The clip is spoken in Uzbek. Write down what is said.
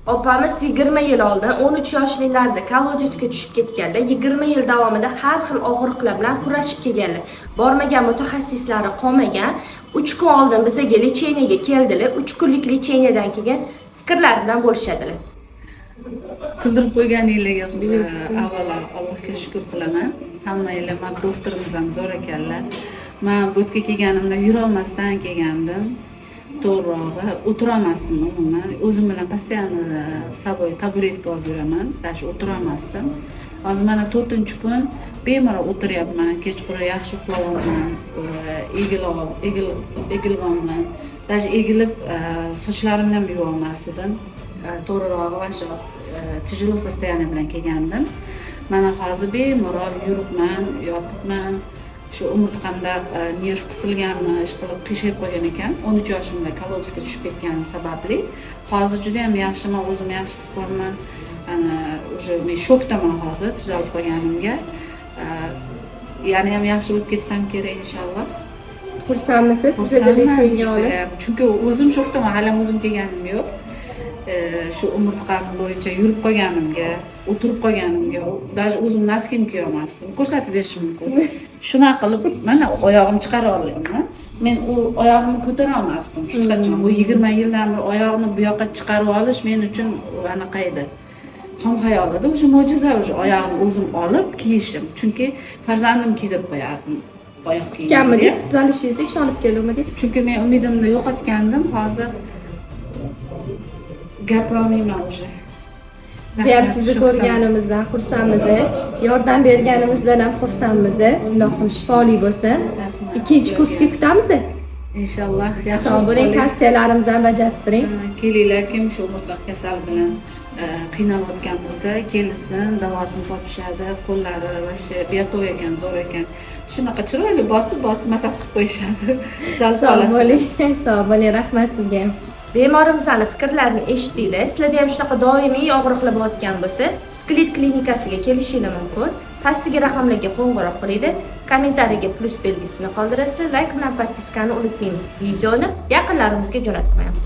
Opamiz 20 yil oldin, 13 yoshlilarida колодец ga tushib ketganlar. 20 yil davomida har xil og'riqlar bilan kurashib kelganlar. Bormagan mutaxassislari qolmagan. 3 kun oldin bizaga лечение ga keldilar. 3 kunlik лечение dan keyin fikrlari bilan bo'lishadilar. Kuldirib qo'yganinglarga avvalo Allohga shukur qilaman. Hammanglar, man doktorimiz ham zo'r ekanlar. Man bu yerga kelganimda yurolmasdan kelgandim. To'g'rirog'i, o'tirolmasdim umuman. O'zim bilan постоянно с собой taburetka olib yuraman, даже o'tirolmasdim. Hozir mana to'rtinchi kun bemalol o'tiryapman. Kechqurun yaxshi uxlayapman, egilyapman. Даже egilib sochlarimni ham yuvolmas edim. To'g'rirog'i, вообще тяжело состояние bilan kelgandim. Mana hozir bemalol yuribman, yotibman. Shu umurtqamda nerv qisilganmi, ish qilib qiyshayib qolgan ekan, 13 yoshimda колодец ga tushib ketganim sababli. Hozir juda yam yaxshiman, o'zimni yaxshi his qilyapman. Ana, уже men shokdaman hozir tuzalib qolganimga. Yana ham yaxshi bo'lib ketsam kerak, inshaalloh. Xursandmisiz bizada Xursandman лечение olib? judayam. Chunki o'zim shokdaman, hali ham o'zim kelganim yo'q. Shu umurtqam bo'yicha yurib qolganimga, o'tirib qolganimga, даже o'zim носки m kiyolmasdim, ko'rsatib berishim mumkin. Shunaqa qilib mana oyog'im chiqara olganman. Men u oyog'imni ko'tara olmasdim hech qachon. Bu 20 yildan beri oyog'ni bu yoqqa chiqarib olish men uchun anaqa edi, xom xayol edi. Уже mo'jiza, уже oyog'ni o'zim olib kiyishim, chunki farzandim kiydirib qo'yardim oyoq kiyimimni. Kutganmidingiz tuzalishingizga, ishonib keluvmidingiz? Chunki men umidimni yo'qotgandim. Hozir gapirolmayman уже. Biz ham sizni ko'rganimizdan xursandmiz, yordam berganimizdan ham xursandmiz. Ilohim, shifoli bo'lsin. Rahmat Ikkinchi sizlarga. kursga kutamiz. Inshaalloh, yaxshi Sog' bo'ling, qoling. Tavsiyalarimizni ham bajarib turing. Kelinglar, kim shu umurtqa kasal bilan qiynalayotgan bo'lsa, kelsin, davosini topishadi. Qo'llari вообще beto'y ekan, zo'r ekan. Shunaqa chiroyli bosib bosib massaj qilib qo'yishadi, tuzalib Sog' qolasiz. bo'ling, sog' bo'ling, rahmat sizga ham. Bemorimizni fikrlarini eshitdinglar. Sizlarda ham shunaqa doimiy og'riqlar bo'layotgan bo'lsa, Skelet klinikasiga kelishinglar mumkin. Pastdagi raqamlarga qo'ng'iroq qilinglar, kommentariyaga plyus belgisini qoldirasizlar, layk bilan подписка ni unutmaymiz. Videoni yaqinlarimizga jo'natib qo'yamiz.